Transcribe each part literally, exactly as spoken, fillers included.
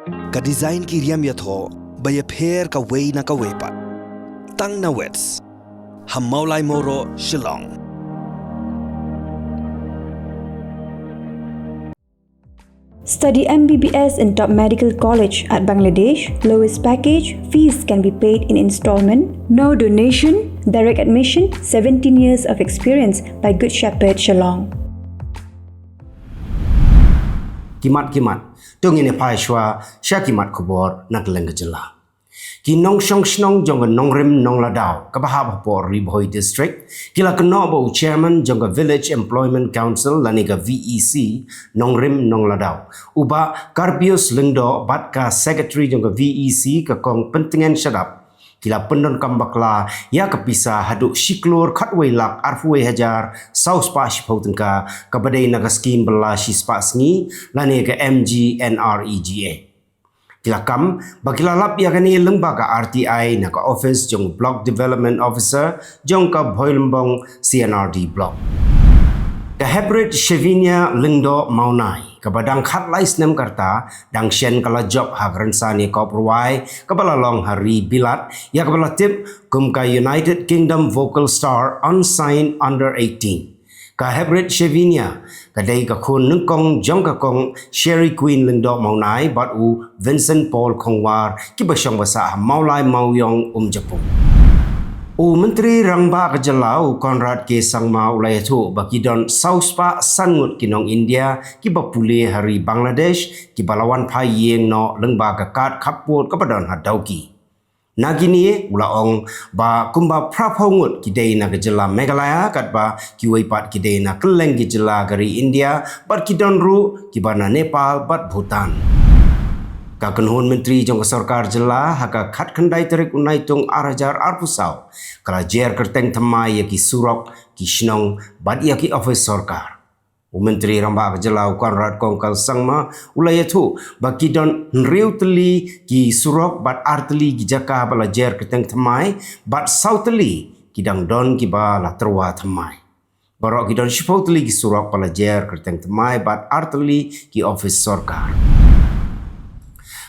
Ka design ki riam ïathoh ba ïapher kawei na kawei pat. Tang na Wits ha Mawlai Mawroh, Shillong. Study M B B S in top medical college at Bangladesh. Lowest package, fees can be paid in installment. No donation, direct admission, seventeen years of experience by Good Shepherd Shillong. Ki mat ki mat, to ngin ïa phai shuwa sha ki mat khubor na kylleng ka jylla. Ki nongshong shnong jong ka Nongrim Nongladaw kaba hap hapoh Ri Bhoi District ki la kynnoh ba u chairman jong ka Village Employment Council lane ka V E C Nongrim Nongladaw, u Bah Karpius Lyngdoh, bad ka secretary jong ka V E C, ka Kong Pyntngen Shadap, ki la pyndonkam bakla ïa ka pisa haduh shi klur khatwei lak arphew wei hajar saw spah shiphew tyngka, kaba dei na ka skim bylla shispah sngi lane ka M G N R E G A. Ki la kam ba ki la lap ïa kane lyngba ka R T I na ka office jong Block Development Officer jong ka Bhoilymbong C and R D Block. Ka Hybrid Shevinia Lyngdoh Mawnai, kaba dang khatlai snem ka rta, dang shen ka la jop ha ka rynsan ïakop rwai kaba la long ha ri Bilat, ïa kaba la tip kum ka United Kingdom Vocal Star Unsung Under eighteen. Ka Hybrid Shevinia ka dei ka khun nyngkong jong ka Kong Sherry Queen Lyngdoh Mawnai bad u Vincent Paul Khongwar, kiba shong ba sah ha Mawlai Mawiong, Umjapung. U Myntri Rangbah ka jylla, u Conrad K Sangma, u la ïathuh ba ki don saw spah san ngut ki nong India kiba pule ha ri Bangladesh, kiba la wan phai ïing noh lyngba ka kad khappud kaba don ha Dawki. Na kine u la ong ba kumba phra phew ngut ki dei na ka jylla Meghalaya, katba kiwei pat ki dei na kylleng ki jylla ka ri India, bad ki don ruh kiba na Nepal bad Bhutan. Ka kynhun myntri jong ka sorkar jylla ha ka khatkhyndai tarik u Naitung ar hajar arphew saw ka la jer kyrteng thymmai ïa ki surok, ki shnong bad ïa ki office sorkar. U Myntri Rangbah ka jylla, u Conrad Kongkal Sangma, u la ïathuh ba ki don hynriew tylli ki surok bad ar tylli ki jaka ba la jer kyrteng thymmai, bad saw tylli ki dang don kiba la tyrwa thymmai. Baroh ki don shiphew tylli ki surok ba la jer kyrteng thymmai bad ar tylli ki office sorkar.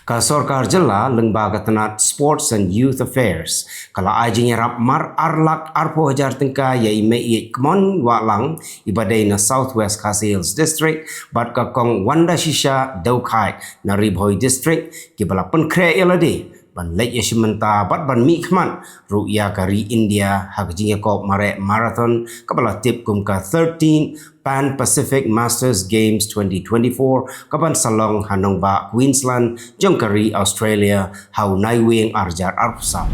Ka sorkar jylla lyngba ka tnat Sports and Youth Affairs ka la ai jingïarap mar ar lak arphew hajar tyngka ïa i Meiieid Kmon Wahlang, iba dei na South West Khasi Hills District, bad ka Kong Wandashisha Dewkhait na Ri Bhoi District, kiba la pynkhreh ïa lade ban leit ïashim bynta bad ban mihkhmat ruh ïa ka ri India ha ka jingïakop mareh marathon kaba la tip kum ka thirteenth Pan Pacific Masters Games twenty twenty-four, kaban sa long ha nongbah Queensland jong ka ri Australia ha u Naiwieng ar hajar arphew saw.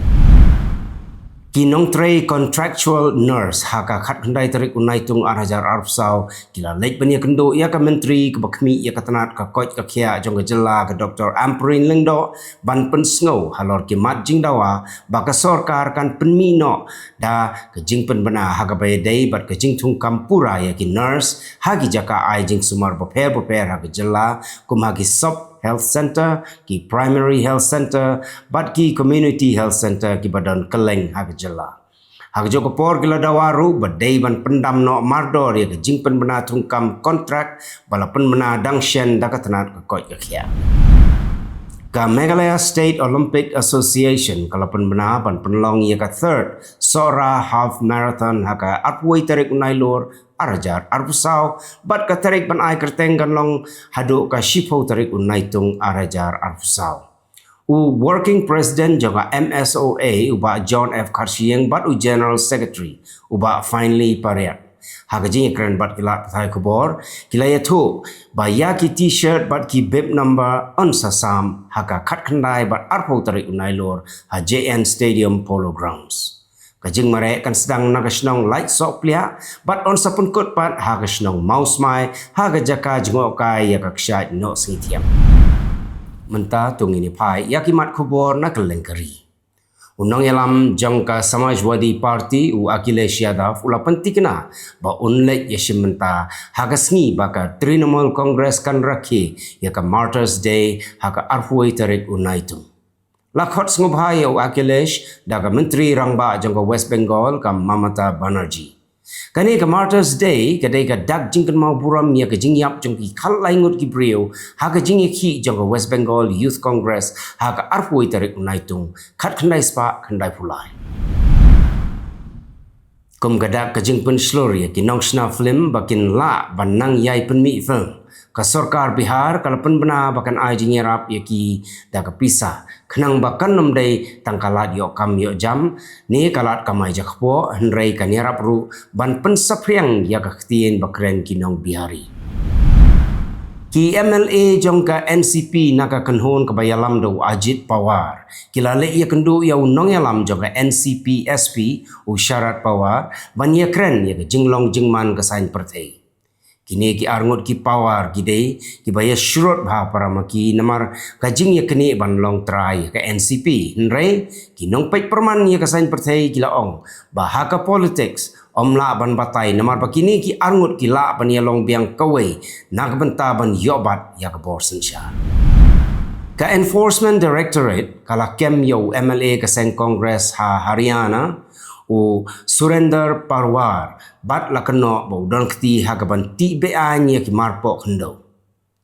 Ki nongtrei contractual nurse ha ka khatkhyndai tarik u Naitung ar hajar arphew saw ki la leit ban ïakynduh ïa ka Myntri kaba khmih ïa ka tnat ka koit ka khiah jong ka jylla, ka Doctor Ampareen Lyngdoh, ban pynsngew halor ki mat jingdawa ba ka sorkar kan pynmih noh da ka jingpynbna ha kaba ïadei bad ka jingthungkam pura ïa ki nurse ha ki jaka ai jingsumar bapher bapher ha ka jylla, kum ha ki sub health centre, ki primary health centre bad ki community health centre kiba don kylleng ha ka jylla. Ha kajuh ka por ki la dawa ruh ba dei ban pyndam noh mardor ïa ka jingpynbna thungkam kontrak ba la pynbna dang shen da ka tnat ka koit ka khiah. Ka Meghalaya State Olympic Association ka la pynbna ban pynlong ïa ka third Sohra Half Marathon ha ka arphew wei tarik u Nailur ar hajar arphew saw, bad ka tarik ban ai kyrteng kan long haduh ka shiphew tarik u Naitung ar hajar arphew saw. U Working President jong ka M S O A, u Bah John F Kharshiing, bad u General Secretary, u Bah Finely Pariat, ha ka jingïakren bad ki lad pathai khubor, ki la ïathuh ba ïa ki T-shirt bad ki bib number yn sa sam ha ka khatkhyndai bad arphew tarik u Nailur ha J N Stadium Polo Grounds. Ka jingmareh kan sdang na ka shnong Laitsohpliah bad yn sa pynkut pat ha ka shnong Mawsmai, ha ka jaka jngohkai ïa ka kshaid Nohsngeithiang. Mynta to ngin ïa phai ïa ki mat khubor na kylleng ka ri. U nongïalam jong ka Samajwadi Party, u Akhilesh Yadav, u la pynthikna ba un leit ïashim bynta ha ka sngi ba ka Trinamool Congress kan rakhe ïa ka Martyrs' Day ha ka arphew wei tarik u Naitung. La khot sngewbha ïa u Akhilesh da ka Myntri Rangbah jong ka West Bengal, ka Mamata Banerjee. Kane ka Martyrs Day ka dei ka dak jingkynmaw burom ïa ka jingïap jong ki khatlai ngut ki briew ha ka jingïakhih jong ka West Bengal Youth Congress ha ka arphew tarik u Naitung, khatkhyndai spah khyndaiphew lai. Kum ka dak ka jingpynshlur ïa ki nongshna film ba kin lah ban nang ïai pynmih film, ka sorkar Bihar ka la pynbna ba kan ai jingïarap ïa ki da ka pisa, khnang ba kan ym dei tang ka lad ïoh kam ïoh jam ne ka lad kamai jakpoh, hynrei kan ïarap ruh ban pynsaphriang ïa ka ktien ba kren ki nong Bihari. Ki M L A jong ka N C P na ka kynhun kaba ïalam da u Ajit Pawar ki la leit ïakynduh ïa u nongïalam jong ka N C P S P, u Sharad Pawar, ban ïakren ïa ka jinglong jingman ka saiñ pyrthei. Kine ki arngut ki Pawar ki dei kiba ïasyrut bha para ma ki namar ka jingïaknieh ban long trai ka N C P. Hynrei ki nongpeit pyrman ïa ka saiñ pyrthei ki la ong ba ha ka politics ym lah ban batai namar ba kine ki arngut ki lah ban ïalong biang kawei na ka bynta ban ïoh bat ïa ka bor synshar. Ka Enforcement Directorate ka la kem ïa u M L A ka seng Congress ha Haryana, u Surinder Pawar, bad la kynnoh ba u don kti ha kaban tih beaiñ ïa ki marpoh khyndew.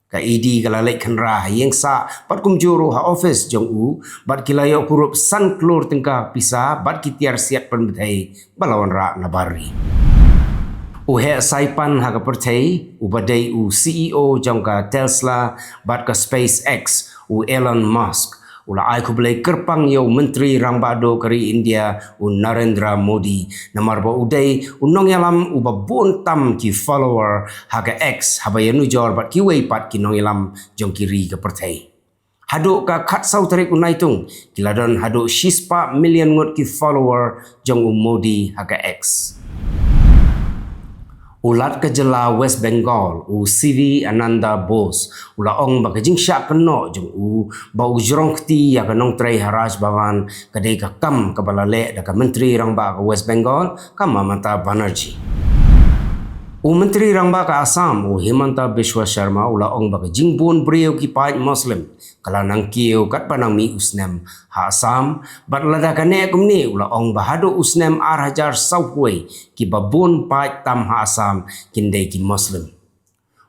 Ka E D ka la leit khynra ha ïing sah bad kumjuh ruh ha office jong u, bad ki la ïoh kurup san klur tyngka pisa bad ki tiar siat pynbthei ba la wanrah na bar ri. U heh saipan ha ka pyrthei, uba dei u C E O jong ka Tesla bad ka SpaceX, u Elon Musk, u la ai khublei kyrpang ïa u Myntri Rangbah Duh ka ri India, u Narendra Modi, namar ba u dei u nongïalam uba bun tam ki follower ha ka X, haba ïanujor bad kiwei pat ki nongïalam jong ki ri ka pyrthei. Haduh ka khatsaw tarik u Naitung, ki la don haduh shispah million ngut ki follower jong u Modi ha ka X. U Lat ka jylla West Bengal, u C V Ananda Bose, u la ong ba ka jingshah kynnoh jong u ba u jrong kti ïa ka nongtrei ha Raj Bhavan ka dei ka kam kaba la leh da ka Myntri Rangbah ka West Bengal, ka Mamata Banerjee. U Myntri Rangbah ka Assam, u Himanta Biswa Sharma, u la ong ba ka jingbun briew ki paid Muslim ka la nang kiew katba nang mih u snem ha Assam, bad lada ka neh kumne u la ong ba haduh u snem ar hajar sawphew kiba bun paid tam ha Assam kin dei ki Muslim.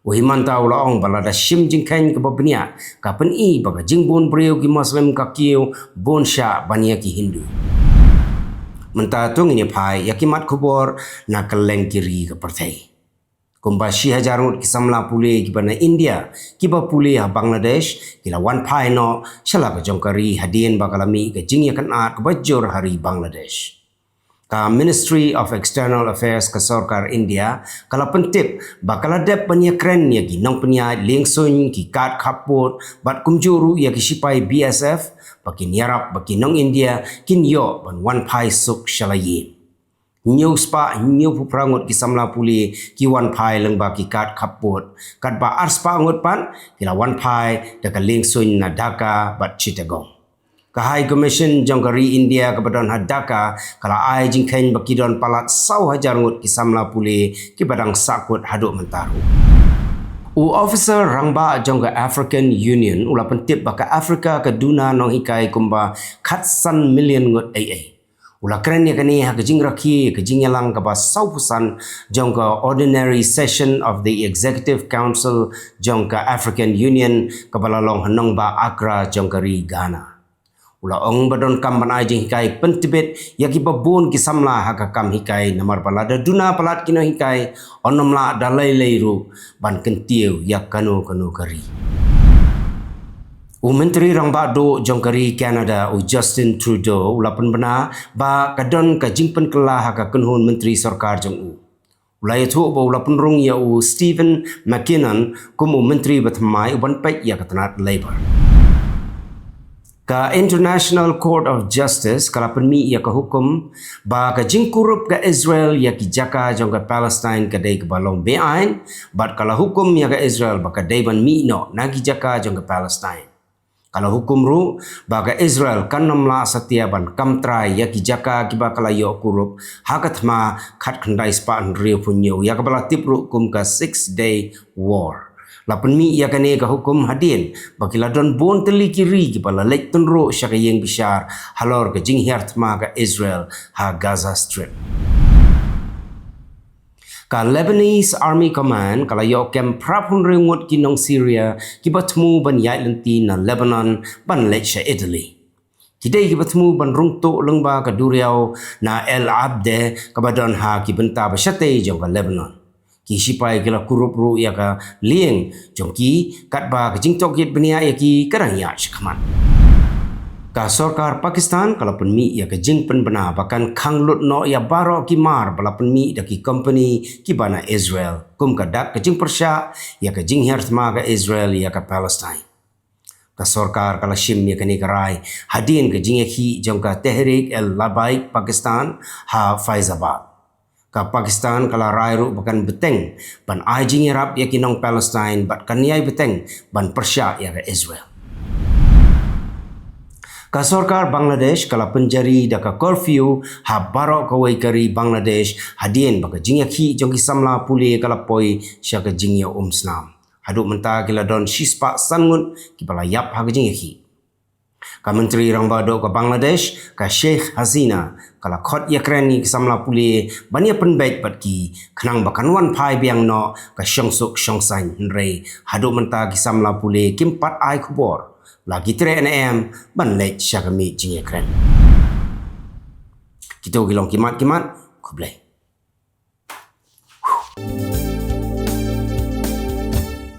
U Himanta u la ong ba lada shim jingkheiñ kaba bniah, ka pyni ba ka jingbun briew ki Muslim ka kiew bun shah ban ïa ki Hindu. Mynta to ngin ïa phai ïa ki mat khubor na kylleng ki ri ka pyrthei. Kumba shi hajar ngut ki samla pule kiba na India kiba pule ha Bangladesh ki la wan phai noh sha la ka jong ka ri hadien ba ka la mih ka jingïakynad kaba jur ha ri Bangladesh. Ka Ministry of External Affairs ka sorkar India ka la pyntip ba ka la dep ban ïakren ïa ki nongpynïaid liengsuiñ, ki guard khappud bad kumjuh ruh ïa ki sipai B S F ba kin ïarap ba ki nong India kin ïoh ban wan phai suk sha la ïing. Hynñiew spah hynñiewphew phra ngut ki samla pule ki wan phai lyngba ki guard khappud, katba ar spah ngut pat ki la wan phai da ka liengsuiñ na Dhaka bad Chittagong. Ka High Commission jong ka ri India kaba don ha Dhaka ka la ai jingkheiñ ba ki don palat saw hajar ngut ki samla pule kiba dang sahkut haduh mynta ruh. U officer rangbah jong ka African Union u la pyntip ba ka Africa ka duna nonghikai kumba khatsan million ngut ei ei. U la kren ïa kane ha ka jingrakhe ka jingïalang kaba sawphew san jong ka Ordinary Session of the Executive Council jong ka African Union kaba la long ha nongbah Accra jong ka ri Ghana. U la ong ba donkam ban ai jinghikai pyntbit ïa kiba bun ki samla ha ka kam hikai namar ba lada duna palat ki nonghikai, yn ym lah da lei lei ruh ban kyntiew ïa kano kano ka ri. U Myntri Rangbah Duh jong ka ri Canada, u Justin Trudeau, u la pynbna ba ka don ka jingpynkylla ha ka kynhun myntri sorkar jong u. U la ïathuh ba u la pynrung ïa u Stephen McKinnon kum u myntri ba thymmai uban peit ïa ka tnat Labor. Ka International Court of Justice ka la pynmih ïa ka hukum ba ka jingkurup ka Israel ïa ki jaka jong ka Palestine ka dei kaba long beaiñ, bad ka la hukum ïa ka Israel ba ka dei ban mih noh na ki jaka jong ka Palestine. Ka la hukum ruh ba ka Israel kan ym lah satia ban kam trai ïa ki jaka kiba ka la ïoh kurup ha ka thma khatkhyndai spah hynriewphew hynñiew, ïa kaba la tip ruh kum ka Six Day War. La pynmih ïa kane ka hukum hadien ba ki la don bun tylli ki ri kiba la leit tynruh sha ka ïing bishar halor ka jinghiar thma ka Israel ha Gaza Strip. Ka Lebanese Army Command ka la ïoh kem phra phew hynriew ngut ki nong Syria kiba thmu ban ïaid lynti na Lebanon ban leit sha Italy. Ki dei kiba thmu ban rung tuh lyngba ka duriaw na El Abde kaba don ha ki bynta ba shatei jong ka Lebanon. Ki sipai ki la kurup ruh ïa ka lieng jong ki katba ka jingtohkit bniah ïa ki ka dang ïaid shakhmat. Ka sorkar Pakistan ka la pynmih ïa ka jingpynbna ba kan khang lut noh ïa baroh ki mar ba la pynmih da ki kompani kiba na Israel kum ka dak ka jingpyrshah ïa ka jinghiar thma ka Israel ïa ka Palestine. Ka sorkar ka la shim ïa kane ka rai hadien ka jingïakhih jong ka Tehrik-e-Labbaik Pakistan ha Faizabad. Ka Pakistan ka la rai ruh ba kan bteng ban ai jingïarap ïa ki nong Palestine bad kan ïai bteng ban pyrshah ïa ka Israel. Ka sorkar Bangladesh ka la pynjari da ka curfew ha baroh kawei ka ri Bangladesh hadien ba ka jingïakhih jong ki samla pule ka la poi sha ka jingïaumsnam. Haduh mynta ki la don shispah san ngut kiba la ïap ha ka jingïakhih. Ka Myntri Rangbah Duh ka Bangladesh, ka Sheikh Hasina, ka la khot ïakren ïa ki samla pule ban ïa pynbeit bad ki khnang ba kan wan phai biang noh ka shongsuk shongsaiñ, hynrei haduh mynta ki samla pule kim pat ai khubor la ki treh ne em ban leit sha ka miej jingïakren. Kito ki long ki mat ki mat. Khublei.